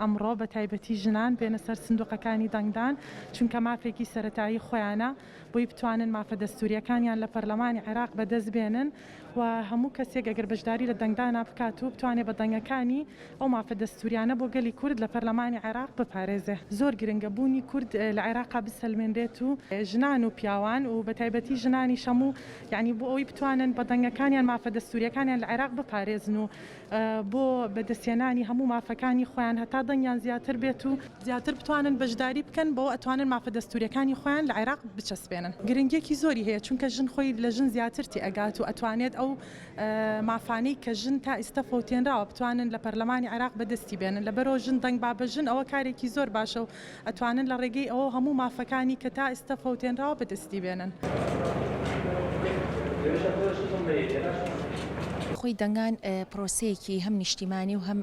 ئەمڕۆ بە تایبەتی ژنان بێنە سەر سندوقەکانی دەنگدان، چونکە مافێکی سەرەتایی خۆیانە بۆی بتوانن مافە دەستوورییەکانیان لە پەرلەمانی عێراق بەدەست بێنن و هەموو کەسێک ئەگەر بەشداری لە دەنگدانا بکات و بتوانێت بە دەنگەکانی ئەو مافە دەستووریانە بۆ گەلی کورد لە پەرلەمانی عێراق بپارێزێ. زۆر گرنگە بوونی کورد لە عێراقا بسەلمێنرێت و ژنان و پیاوان و بەتایبەتی ژنانیش هەموو یانی بۆ ئەوەی بتوانن بە دەنگەکانیان مافە دەستووریەکانیان لە عێراق بپارێزن و بۆ بەدەستهێنانی هەموو مافەکانی خۆیان هەتا دەنگیان زیاتر بێت و زیاتر بتوانن بەشداری بکەن بەوە ئەتوانن مافە دەستووریەکانی خۆیان لە عێراق بچەسپێنن. گرنگیەکی زۆری هەیە چونکە ژن خۆی لە ژن زیاتر تێئەگات و ئەتوانێت ئەو مافانەی کە ژن تا ئیستە فەوتێنراوە بتوانن لە پەرلەمانی عێراق بەدەستی بێنن لەبەرئەوە ژن دەنگ با بە ژن ئەوە کارێکی زۆر باشە و ئەتوانن لە ڕێگەی ئەوە هەموو مافەکانی کە تا ئیستە فەوتێنراوە بەدەستی بێنن. خۆی دەنگان پرۆسەیەکی هەم نیشتیمانی و هەم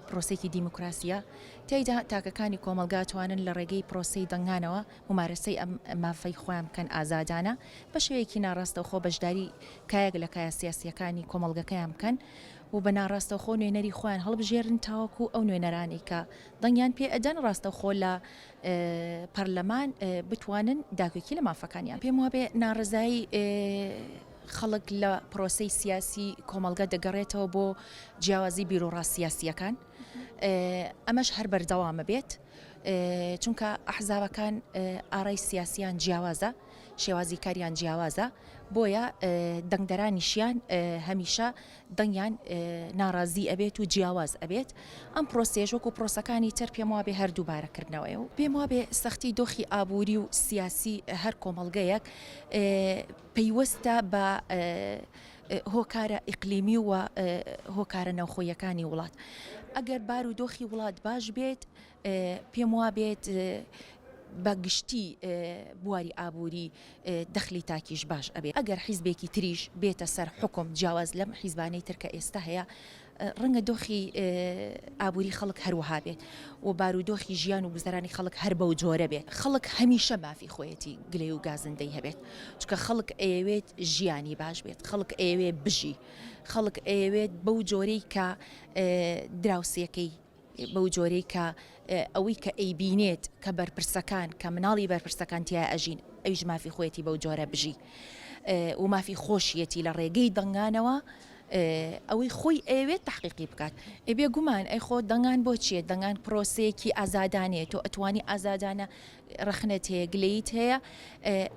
پرۆسەیەکی دیموکراسیە تیایدا تاکەکانی کۆمەڵگا توانن لە ڕێگەی پرۆسەی دەنگانەوە مومارەسەی ئەم مافەی خۆیان بکەن ئازادانە بە شێوەیەکی ناڕاستەوخۆ بەشداری کایەک لە کایە سیاسییەکانی کۆمەڵگەکەیان بکەن و بە ناڕاستەوخۆ نوێنەری خۆیان هەڵبژێرن تاوەکو ئەو نوێنەرانەی کە دەنگیان پێ ئەدەن ڕاستەوخۆ لە پەرلەمان بتوانن داکۆکی لە مافەکانیان پێم وابێ ناڕەزایی خەڵک لە پرۆسەی سیاسی کۆمەڵگە دەگەڕێتەوە بۆ جیاوازی بیروڕا سیاسییەکان ئەمەش هەر بەردەوامە بێت. چونکە ئەحزابەکان ئارای سیاسیان جیاوازە، شێوازی کاریان جیاوازە، بۆیە دەنگدەرانیشیان هەمیشە دەنگیان ناڕازی ئەبێت و جیاواز ئەبێت، ئەم پرۆسەیەش وەکو پرۆسەکانی تر پێم وابێ هەر دووبارەکردنەوەیە و پێم وابێ سەختی دۆخی ئابووری و سیاسی هەر کۆمەڵگەیەک پەیوەستە بە هۆکارە ئیقلیمی و هۆکارە ناوخۆییەکانی وڵات. ئەگەر بارودۆخی وڵات باش بێت، پێم وابێت بە گشتی بواری ئابووری دەخلی تاکیش باش ئەبێت. ئەگەر حیزبێکی تریش بێتە سەر حوکم جیاواز لەم حیزبانەی تر کە ئێستا هەیە، ڕەنگە دۆخی ئابووری خەڵک هەر وەها بێت و بارودۆخی ژیان و گوزەرانی خەڵک هەر بەو جۆرە بێت. خەڵک هەمیشە مافی خۆیەتی گلەی و گازندەی هەبێت، چونکە خەڵک ئەیەوێت ژیانی باش بێت، خەڵک ئەیەوێت بژی، خەڵک ئەیەوێت بەو جۆرەی کە دراوسێکەی، بەو جۆرەی کە ئەوەی کە ئەیبینێت کە بەرپرسەکان کە مناڵی بەرپرسەکان تیا ئەژین ئەویش مافی خۆیەتی بەو جۆرە بژی و مافی خۆشیەتی لە ڕێگەی دەنگانەوە ئەوەی خۆی ئەیەوێت تەحقیقی بکات. ئێ بێگومان ئەی خۆ دەنگان بۆ چیە؟ دەنگان پرۆسەیەکی ئازادانەیە تۆ ئەتوانی ئازادانە ڕەخنەت هەیە گلەیت هەیە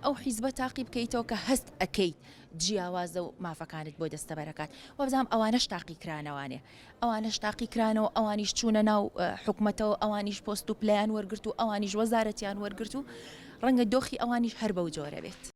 ئەو حیزبە تاقی بکەیتەوە کە هەست ئەکەیت جیاوازە و مافەکانت بۆ دەستەبەرەکات وابزانم ئەوانەش تاقیکرانەوانێ ئەوانەش تاقی کرانەوە، ئەوانیش چوونە ناو حکومەتەوە، ئەوانیش پۆست و پلەیان وەرگرت و ئەوانیش وەزارەتیان وەرگرت و ڕەنگە دۆخی ئەوانیش هەر بەو جۆرە بێت.